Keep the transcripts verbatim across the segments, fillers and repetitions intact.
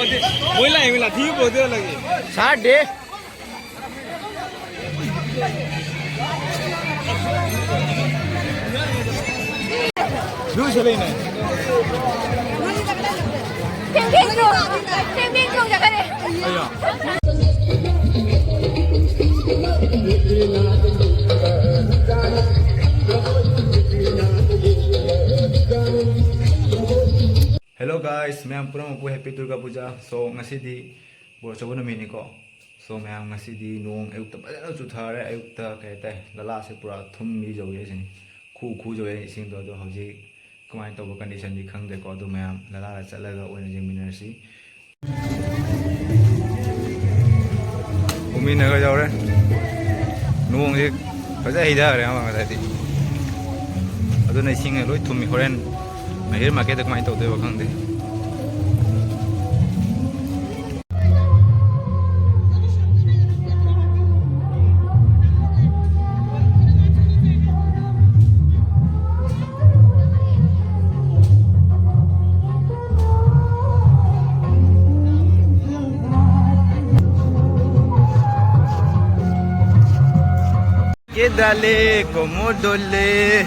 ꯃꯣꯏ ꯂꯥꯛꯑꯦ, ꯃꯣꯏ ꯂꯥꯛꯑꯦ, ꯊꯤꯕ ꯄꯣꯠꯇꯤ ꯂꯥꯛꯑꯦ꯫ ꯁꯥꯗꯦ꯫ ꯂꯨꯏ ꯁꯦꯂꯩꯅꯦ꯫ ꯊꯦꯡ ꯊꯦꯡ ꯆꯣꯡ-, ꯊꯦꯡ ꯊꯦꯡ ꯆꯣꯡꯖꯈꯔꯦ꯫ ꯑꯌꯥ꯫ Hello guys, ꯃꯌꯥꯝ ꯄꯨꯝꯅꯃꯛꯄꯨ Happy Durga Puja꯫ So, ꯉꯁꯤꯗꯤ ꯕꯣꯔ ꯑꯆꯧꯕ ꯅꯨꯃꯤꯠꯅꯤꯀꯣ꯫ So, ꯃꯌꯥꯝ, ꯉꯁꯤꯗꯤ ꯅꯣꯡ ꯑꯌꯨꯛꯇ ꯐꯖꯅ ꯆꯨꯊꯔꯦ꯫ ꯑꯌꯨꯛꯇ ꯀꯩ ꯍꯥꯏꯇꯥꯔꯦ, ꯂꯂꯥꯁꯦ ꯄꯨꯔꯥ ꯊꯨꯝꯕꯤ ꯌꯧꯋꯦ ꯁꯤꯅꯤ꯫ ꯈꯨ ꯈꯨ ꯌꯧꯋꯦ ꯏꯁꯤꯡꯗꯣ꯫ ꯑꯗꯣ ꯍꯧꯖꯤꯛ ꯀꯃꯥꯏꯅ ꯇꯧꯕ condition ꯗꯤ ꯈꯪꯗꯦꯀꯣ꯫ ꯑꯗꯣ ꯃꯌꯥꯝ ꯂꯂꯥꯗ ꯆꯠꯂꯒ ꯑꯣꯏꯅ ꯌꯦꯡꯃꯤꯟꯅꯔꯁꯤ꯫ ꯀꯨꯝꯃꯤꯟꯅꯒ ꯌꯧꯔꯦ꯫ ꯅꯣꯡꯁꯦ ꯐꯖ ꯍꯩꯊꯈ꯭ꯔꯦ ꯉꯁꯥꯏꯗꯤ꯫ ꯑꯗꯨꯅ ꯏꯁꯤꯡ ꯂꯣꯏ ꯊꯨꯝꯃꯤ꯫ ꯍꯣꯔꯦꯟ ꯑꯍꯤꯔ market ꯇ ꯀꯃꯥꯏꯅ ꯇꯧꯗꯣꯏꯕ ꯈꯪꯗꯦ꯫ ꯀꯦꯗꯥꯂꯦ ꯀꯣꯃꯣꯗꯣꯂꯦ,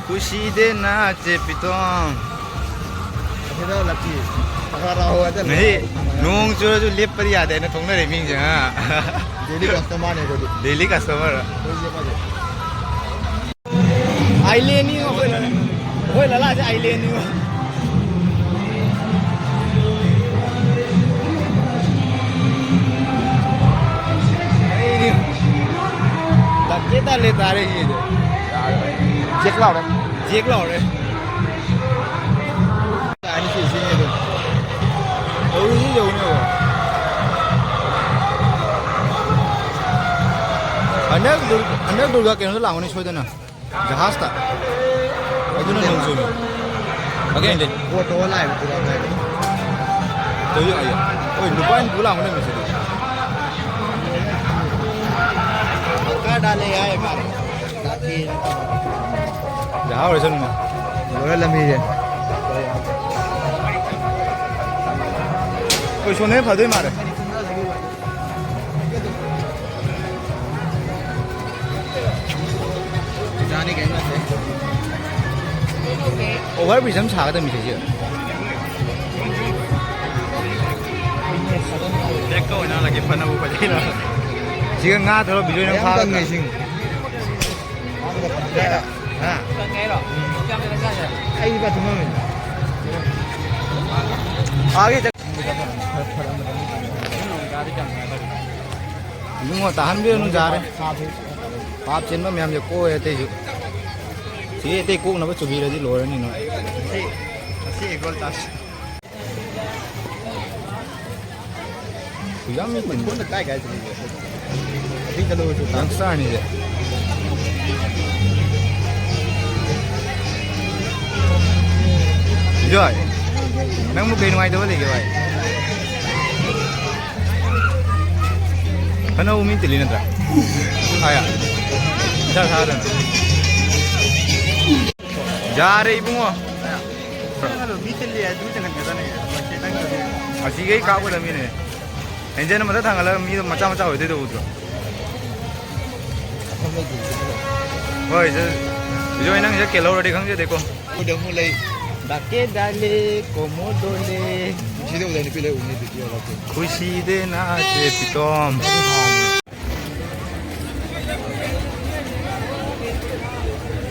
ꯈꯨꯁꯤꯗꯦ ꯅꯥꯆꯦ ꯄꯤꯇꯣꯝ꯫ ꯑꯁꯤꯗ ꯂꯛꯀꯤ꯫ ꯑꯁꯥ ꯔꯥꯍꯣ ꯍꯥꯏꯗ ꯉꯁꯤ ꯅꯣꯡ ꯆꯨꯔꯁꯨ ꯂꯦꯞꯄꯗꯤ ꯌꯥꯗꯦ ꯍꯥꯏꯅ ꯊꯣꯡꯅꯔꯦ ꯃꯤꯁꯤꯡꯁꯦ, ꯍꯥ? Daily customer ꯅꯦ ꯑꯩꯈꯣꯏꯗꯤ꯫ Daily customer꯫ ꯑꯩꯈꯣꯏ ꯂꯦꯞꯄꯁꯦ꯫ ꯑꯥꯏꯂꯦꯟꯅꯤ ꯑꯩꯈꯣꯏ ꯂ-, ꯑꯩꯈꯣꯏ ꯂꯂꯥꯁꯦ ꯑꯥꯏꯂꯦꯟꯅꯤ꯫ ꯑꯩꯗꯤ ꯇꯠꯀꯦ ꯇꯠꯂꯦ ꯇꯥꯔꯦ ꯁꯤꯗꯤ꯫ ꯖꯦꯛ ꯂꯥꯎꯔꯦ꯫ ꯖꯦꯛ ꯂꯥꯎꯔꯦ꯫ ꯑꯅꯤ ꯁꯤ ꯁꯤꯅꯦ ꯑꯗꯨꯝ꯫ ꯇꯧꯔꯤꯁꯤ ꯌꯧꯅꯦꯕ꯫ ꯍꯟꯗꯛ ꯗꯨꯔ-, ꯍꯟꯗꯛ ꯗꯨꯔꯒꯥ ꯀꯩꯅꯣꯗ ꯂꯥꯛꯑꯝꯒꯅꯤ ꯁꯣꯏꯗꯅ꯫ ꯖꯍꯥꯖꯇ꯫ ꯑꯗꯨꯅ ꯅꯣꯡ ꯆꯨꯝꯃꯤ꯫ ꯑꯒꯦꯟꯗꯤ꯫ ꯄꯣꯠꯇꯣ ꯂꯥꯛꯑꯦꯕ ꯗꯨꯔꯒꯥ ꯀꯩꯅꯣ꯫ ꯇꯧꯏ, ꯑꯌꯥ꯫ ꯍꯣꯏ, ꯅꯨꯄꯥ ꯑꯅꯤ ꯄꯨ ꯂꯥꯛꯑꯝꯒꯅꯤ ꯃꯁꯤꯗꯤ꯫ ꯀꯥ ꯗꯥꯂꯦ ꯌꯥꯏ ꯃꯥꯔꯦ꯫ ꯖꯍꯥ ꯑꯣꯏꯔꯁꯅꯨ꯫ ꯂꯣꯏꯔꯦ ꯂꯝꯕꯤꯁꯦ꯫ ꯁꯣꯝꯗꯅ ꯐꯗꯣꯏ ꯃꯥꯜꯂꯦ꯫ ꯑꯣꯚꯔ ꯕ꯭ꯔꯤꯖ ꯑꯃ ꯁꯥꯒꯗꯕꯅꯤ ꯁꯤꯁꯦ꯫ ꯕ꯭ꯂꯦꯛꯀ ꯑꯣꯏꯅ ꯍꯜꯂꯛꯀꯦ, ꯐꯅꯕꯨ ꯐꯖꯩꯅ꯫ ꯁꯤꯒ ꯉꯥ ꯊꯧꯔ ꯕꯤꯖꯣꯏꯅ ꯌꯥꯝ ꯐꯥꯒꯗ꯭ꯔꯥ? ꯀꯪꯉꯦ ꯏꯁꯤꯡ꯫ ꯍꯥ? ꯑꯩ ꯂꯨꯄꯥ ꯆꯥꯝꯃꯉꯥ ꯑꯣꯏꯅ꯫ ꯑꯥꯒꯤ ꯆꯠ-, ꯏꯕꯨꯡꯉꯣ, ꯇꯥꯍꯟꯕꯤꯔꯅꯨ, ꯌꯥꯔꯦ꯫ ꯄꯥꯞ ꯆꯦꯟꯕ ꯃꯌꯥꯝꯁꯦ ꯀꯣꯛꯑꯦ ꯑꯇꯩꯁꯨ꯫ ꯁꯤ ꯑꯇꯩ ꯀꯣꯛꯅꯕ ꯆꯨꯕꯤꯔꯗꯤ ꯂꯣꯏꯔꯅꯤ ꯅꯣꯏ꯫ ꯉꯁꯤ, ꯉꯁꯤ ꯑꯦꯒꯣꯜ ꯇꯥꯁ꯫ ꯌꯥꯝ ꯃꯤ ꯇꯤꯟ-, ꯐꯣꯟꯗ ꯀꯥꯏ ꯀꯥꯏ ꯆꯠꯂꯤꯒꯦ? ꯑꯁꯤ ꯆꯠꯂꯨꯔꯁꯨ ꯇꯥ-, ꯌꯪꯁꯇꯔꯅꯤꯁꯦ꯫ ꯕꯤꯖꯣꯏ, ꯅꯪꯕꯨ ꯀꯩ ꯅꯨꯡꯉꯥꯏꯇꯕ ꯂꯩꯒꯦ ꯚꯥꯏ? ꯐꯅꯕꯨ ꯃꯤ ꯇꯤꯜꯂꯤ ꯅꯠꯇ꯭ꯔꯥ? ꯑꯌꯥ꯫ ꯏꯁꯥ ꯁꯥꯗꯅ꯫ ꯌꯥꯔꯦ ꯏꯕꯨꯡꯉꯣ꯫ ꯃꯤ ꯇꯤꯜꯂꯤ ꯍꯥꯏꯗꯨ ꯆꯪꯍꯟꯒꯗꯕꯅꯦ꯫ ꯑꯁꯤꯈꯩ ꯀꯥꯞꯀꯗꯕꯅꯤꯅꯦ꯫ ꯑꯦꯟꯖꯤꯟ ꯃꯊꯛ ꯊꯥꯡꯒꯠꯂꯒ ꯃꯤꯗꯣ ꯃꯆꯥ ꯃꯆꯥ ꯑꯣꯏꯗꯣꯏꯗꯣ ꯎꯗ꯭ꯔꯣ? ꯍꯣꯏ, ꯁꯦ, ꯕꯤꯖꯣꯏ, ꯅꯪ ꯁꯤꯗ ꯀꯦꯜꯍꯧꯔꯗꯤ ꯈꯪꯖꯗꯦꯀꯣ꯫ ꯑꯩꯈꯣꯏꯗ ꯑꯃꯨꯛ ꯂꯩ꯫ ꯗꯥꯀꯦ ꯗꯥꯂꯦ, ꯀꯣꯃꯣꯗꯣꯂꯦ꯫ ꯁꯤꯗ ꯎꯗ ꯅꯨꯄꯤ ꯂꯩ ꯎꯅꯤ ꯕꯤꯗꯤꯑꯣ ꯂꯧꯊꯣꯛ꯫ ꯈꯨꯁꯤꯗꯦ ꯅꯥꯆꯦ ꯄꯤꯇꯣꯝ꯫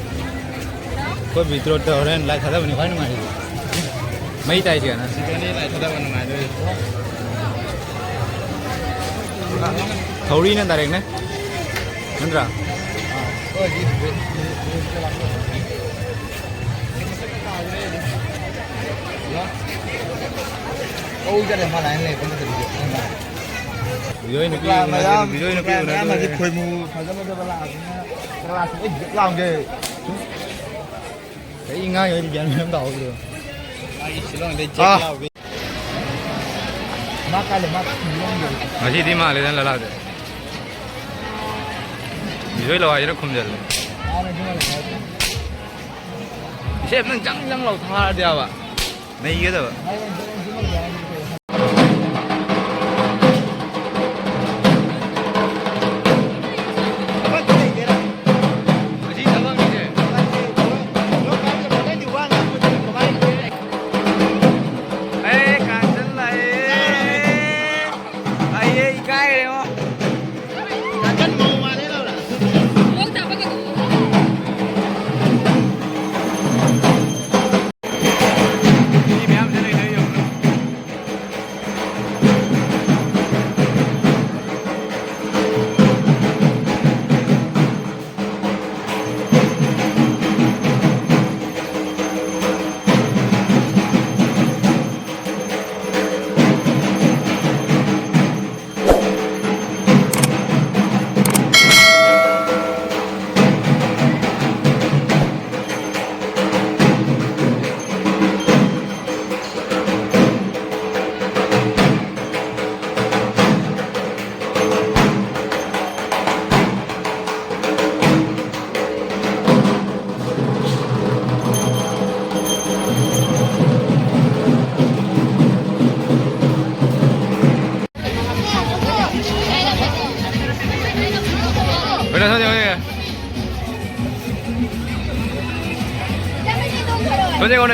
ꯑꯩꯈꯣꯏ ꯕꯤꯇ꯭ꯔꯣꯠꯇ ꯍꯣꯔꯦꯟ ꯂꯥꯏ ꯊꯥꯗꯕꯅꯤ ꯈ꯭ꯋꯥꯏ ꯅꯨꯡꯉꯥꯏꯔꯤꯁꯦ꯫ ꯃꯩ ꯇꯥꯏꯁꯦ ꯀꯅꯥ? ꯁꯤꯗꯅꯤ ꯂꯥꯏ ꯊꯥꯗꯕ ꯅꯨꯡꯉꯥꯏꯗꯣꯏꯁꯦ꯫ ꯊꯧꯔꯤꯅ ꯗꯥꯏꯔꯦꯛꯅꯦ꯫ ꯅꯠꯇ꯭ꯔꯥ? ꯕꯤꯖꯣꯏ ꯅꯨꯄꯤ ꯎꯅꯗꯦ, ꯃꯌꯥꯝ, ꯕꯤꯖꯣꯏ ꯅꯨꯄꯤ ꯃꯌꯥꯝ ꯎꯅꯗꯦ꯫ ꯍꯧꯖꯤꯛ ꯈꯣꯏꯃꯨ ꯐꯖ ꯐꯖꯕ ꯂꯥꯛꯑꯕꯅꯤꯅ ꯀ꯭ꯂꯥꯁ ꯂꯣꯏ ꯕꯤꯠ ꯂꯥꯎꯒꯦ꯫ ꯀꯩ ꯉꯥꯡꯉꯤꯅꯣ ꯑꯩꯗꯤ ꯒ꯭ꯌꯥꯟ ꯃꯦꯟ ꯑꯝ ꯇꯥꯍꯧꯗ꯭ꯔꯦ꯫ ꯑꯩ ꯁꯤꯂꯣꯡꯗꯩ ꯆꯦꯛ ꯑꯥ꯫ ꯂꯥꯎꯒꯦ꯫ ꯃꯥ ꯀꯥꯏ ꯂꯩ? ꯃꯥ ꯁꯤꯂꯣꯡꯗ ꯂꯩ꯫ ꯉꯁꯤꯗꯤ ꯃꯥꯜꯂꯦꯗ ꯂꯂꯥꯁꯦ꯫ ꯕꯤꯖꯣꯏ ꯂꯋꯥꯏꯁꯤꯅ ꯈꯨꯝꯖꯜꯂꯦ꯫ ꯃꯥꯅ ꯁꯤ ꯃꯥꯜꯂꯦ ꯍꯥꯏꯔꯛꯄ꯫ ꯏꯁꯩ ꯑꯝꯇꯪ ꯆꯪ ꯆꯪ ꯂꯥꯎ ꯊꯥꯔꯗꯤ ꯌꯥꯕ꯫ ꯅꯩꯒꯗꯕ꯫ ꯃꯥꯏ ꯑꯣꯟ ꯆꯠꯂꯣ ꯁꯤ ꯃꯥꯜꯂꯦ ꯍꯥꯏꯔꯛꯄ꯫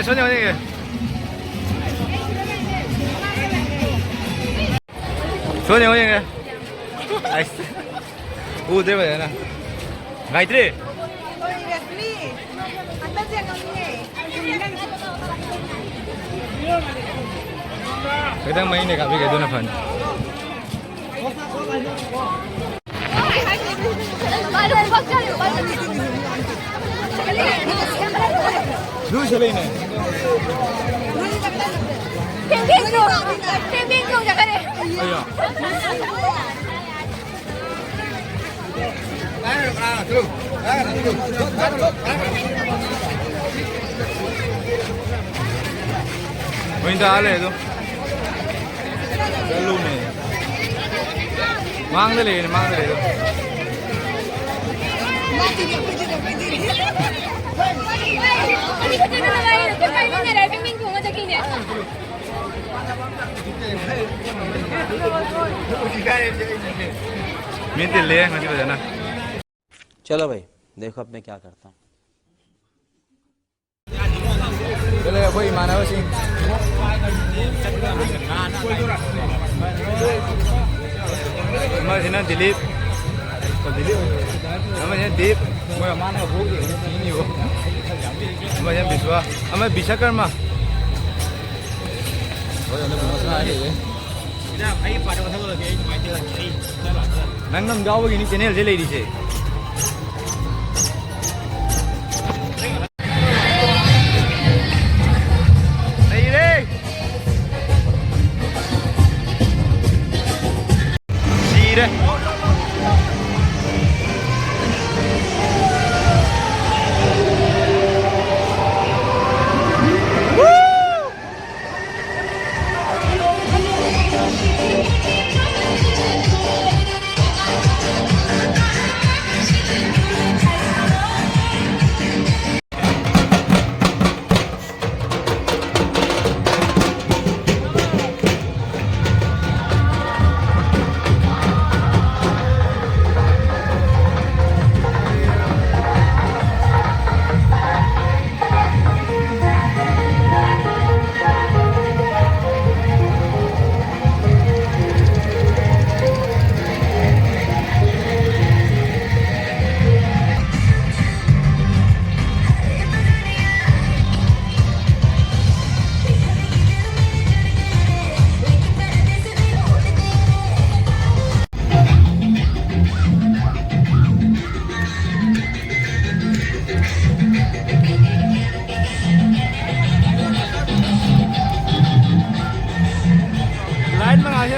ꯁꯣꯟ ꯌꯦꯡꯉꯣ, ꯌꯦꯡꯒꯦ꯫ ꯁꯣꯟ ꯌꯦꯡꯉꯣ, ꯌꯦꯡꯒꯦ꯫ ꯑꯩꯁ꯫ ꯎꯗ꯭ꯔꯦ ꯐꯖꯅ꯫ ꯒꯥꯏꯇ꯭ꯔꯤ꯫ ꯈꯤꯇꯪ ꯃꯌꯦꯡꯗ ꯀꯥꯞꯄꯤꯒꯦ, ꯑꯗꯨꯅ ꯐꯅꯤ꯫ ꯃꯣꯏ ꯇꯥ ꯂꯩ ꯑꯗꯨꯝ꯫ ꯆꯠꯂꯨꯅꯦ꯫ ꯃꯥꯡꯗ ꯂꯩꯔꯦ, ꯃꯥꯡꯗ ꯂꯩꯔꯦ꯫ ꯃꯤ ꯇꯤꯜꯂꯦ ꯉꯁꯤ ꯐꯖꯅ꯫ चलो भाई, देखो अब मैं क्या करता हूँ। ꯆꯠꯂꯦ ꯑꯩꯈꯣꯏ ꯏꯃꯥꯟꯅꯕꯁꯤꯡ꯫ ꯑꯃꯁꯤꯅ ꯗꯤꯂꯤꯞ꯫ ꯑꯣ, ꯗꯤꯂꯤꯞ꯫ ꯑꯃꯁꯤꯅ ꯗꯤꯞ꯫ ꯃꯣꯏ ꯃꯃꯥꯅ ꯍꯣꯛ ꯌꯦꯡꯉꯤ ꯌꯦꯡꯉꯤꯕ꯫ ꯑꯃꯁꯤꯅ ꯕꯤꯁ꯭ꯋꯥ꯫ ꯑꯃ ꯕꯤꯁ꯭ꯋꯀꯔꯃ꯫ ꯍꯣꯏ, ꯍꯟꯗꯛ ꯃꯁꯥ ꯍꯥꯏꯔꯛꯑꯦ꯫ ꯅꯪ ꯅꯪ ꯌꯥꯎꯕꯒꯤꯅꯤ ꯆꯦꯅꯦꯜꯁꯦ ꯂꯩꯔꯤꯁꯦ꯫ ꯂꯩꯔꯦ꯫ ꯁꯤꯔꯦ꯫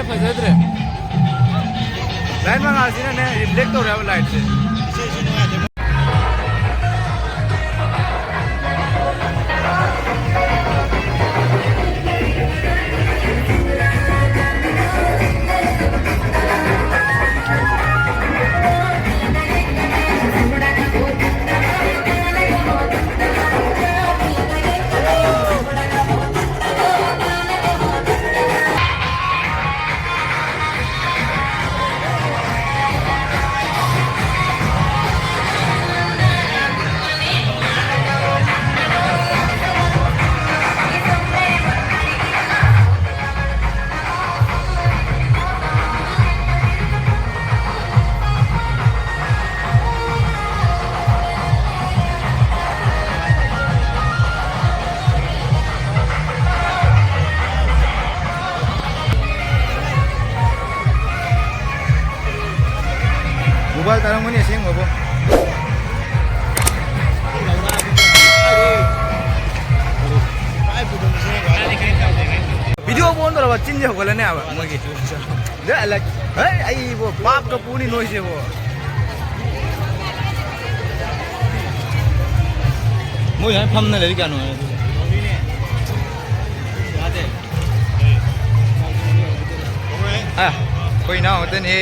ꯐꯖꯗ꯭ꯔꯦ꯫ ꯂꯥꯏꯠ ꯃꯉꯥꯜꯁꯤꯅꯅꯦ ꯔꯤꯐ꯭ꯂꯦꯛ ꯇꯧꯔꯦ ꯍꯥꯏꯕ ꯂꯥꯏꯠꯁꯦ꯫ ꯃꯣꯕꯥꯏꯜ ꯇꯥꯔꯝꯒꯅꯤ ꯑꯁꯦꯡꯕꯕꯨ꯫ ꯚꯤꯗꯤꯑꯣ ꯑꯣꯟ ꯇꯧꯔꯕ ꯆꯤꯟꯁꯦ ꯍꯧꯒꯠꯂꯅꯦ ꯍꯥꯏꯕ ꯃꯣꯏꯒꯤ꯫ ꯍꯩ, ꯑꯩꯕꯨ ꯄꯥꯞꯀ ꯄꯨꯅꯤ ꯅꯣꯏꯁꯤꯕꯨ꯫ ꯃꯣꯏ ꯁꯨꯃꯥꯏꯅ ꯐꯝꯅ ꯂꯩꯔꯤ ꯀꯌꯥꯅꯣ ꯍꯥꯏ꯫ ꯑ, ꯑꯩꯈꯣꯏ ꯏꯅꯥꯎ ꯉꯥꯛꯇꯅꯦ꯫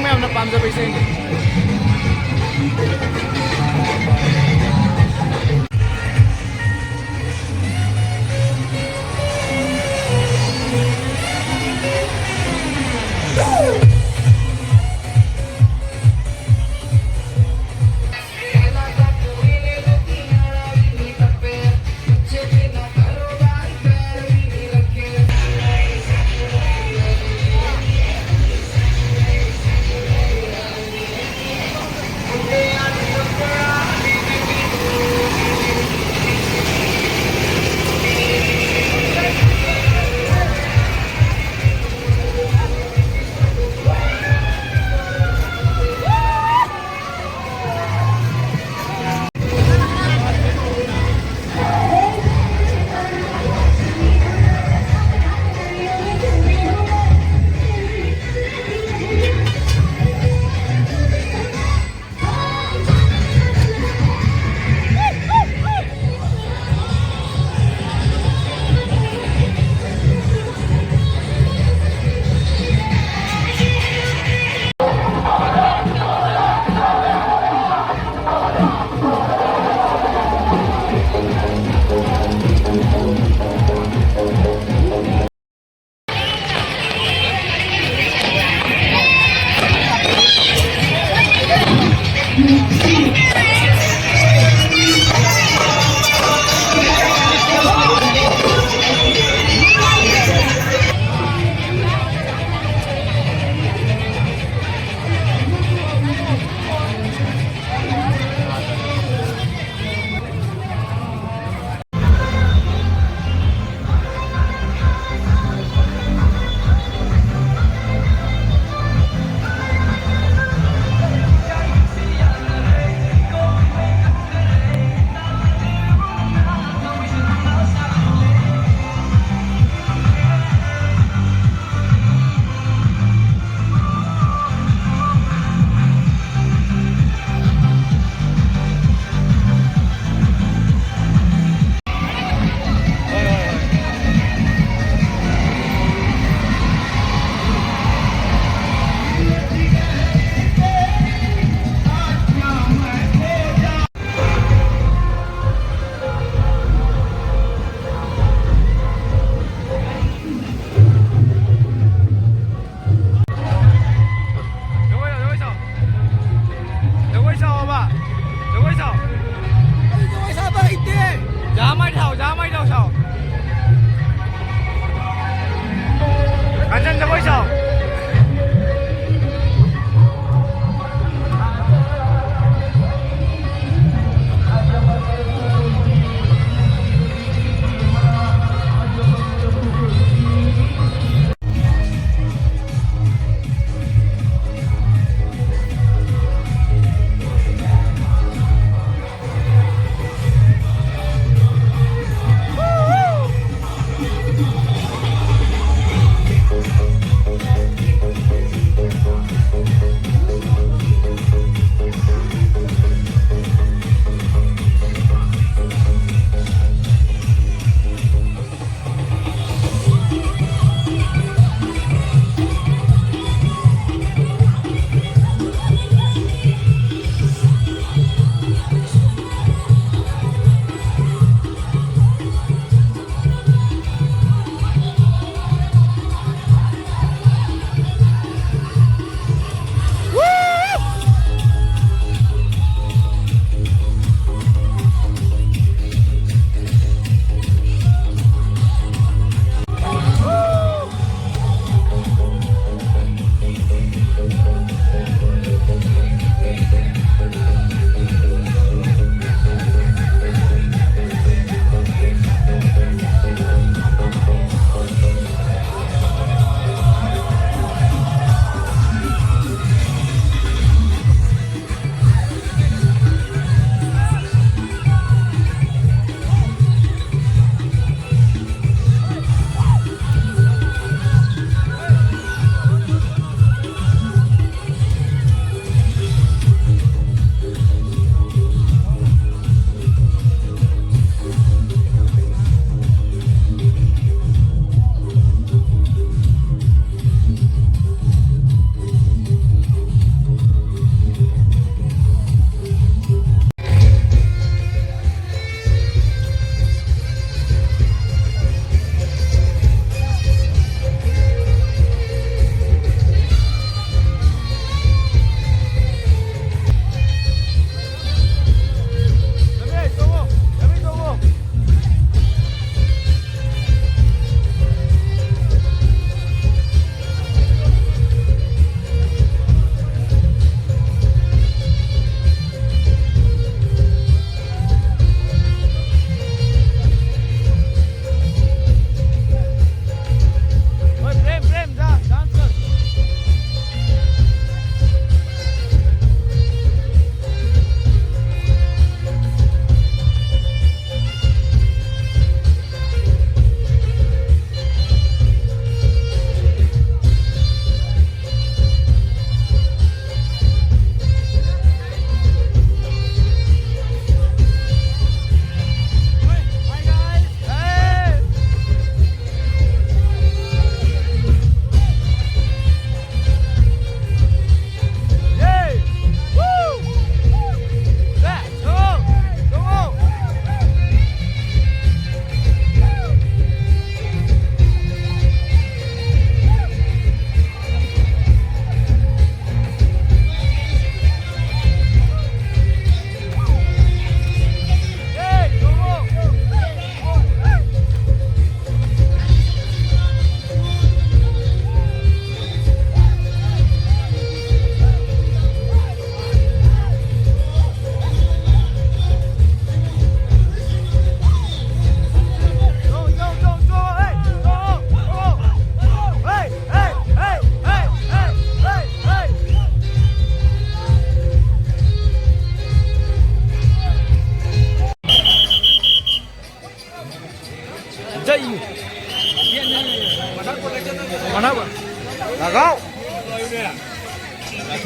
ꯃꯌꯥꯝꯅ ꯄꯥꯝꯖꯕ ꯏꯁꯩꯅꯤ꯫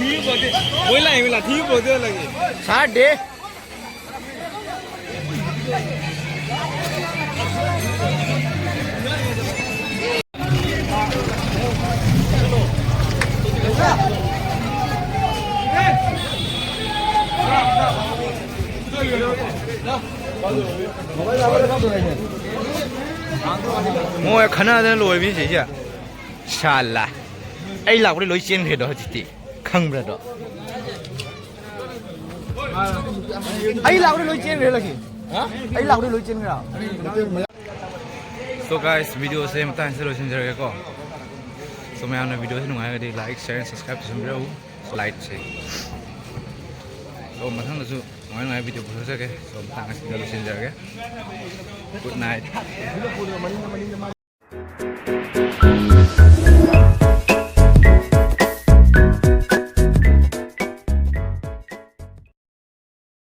ꯊꯤꯕ ꯄꯣꯠꯇꯤ ꯃꯣꯏ ꯂꯥꯛꯏ ꯃꯤ ꯂꯥꯛ ꯊꯤꯕ ꯄꯣꯠꯇꯤ ꯂꯥꯛꯏ꯫ ꯁꯥꯗꯦ꯫ ꯃꯣꯏ ꯈꯟꯅꯗꯅ ꯂꯣꯏꯕꯅꯤ ꯁꯤꯁꯦ꯫ ꯁꯥꯂꯥ꯫ ꯑꯩ ꯂꯥꯛꯄꯗ ꯂꯣꯏ ꯆꯦꯟꯈ꯭ꯔꯦꯗꯣ ꯍꯧꯖꯤꯛꯇꯤ꯫ ꯈꯪꯕ꯭ꯔꯥꯗꯣ? ꯑꯩ ꯂꯥꯛꯄꯗ ꯂꯣꯏ ꯆꯦꯟꯈ꯭ꯔꯦ ꯂꯛꯀꯤ꯫ ꯑꯩ ꯂꯥꯛꯄꯗ ꯂꯣꯏ ꯆꯦꯟꯈ꯭ꯔꯦ꯫ So guys, videoꯁꯦ ꯃꯇꯥꯡꯁꯤꯗ ꯂꯣꯏꯁꯤꯟꯖꯔꯒꯦꯀꯣ꯫ So ꯃꯌꯥꯝꯅ videoꯁꯤ ꯅꯨꯡꯉꯥꯏꯔꯒꯗꯤ like, share, and subscribe ꯇꯧꯁꯟꯕꯤꯔꯛꯎ꯫ Likeꯁꯦ꯫ So ꯃꯊꯪꯗꯁꯨ ꯅꯨꯡꯉꯥꯏ ꯅꯨꯡꯉꯥꯏꯕ video ꯄꯨꯊꯣꯛꯆꯔꯛꯀꯦ꯫ So ꯃꯇꯥꯡ ꯑꯁꯤꯗ ꯂꯣꯏꯁꯤꯟꯖꯔꯒꯦ꯫ Good night꯫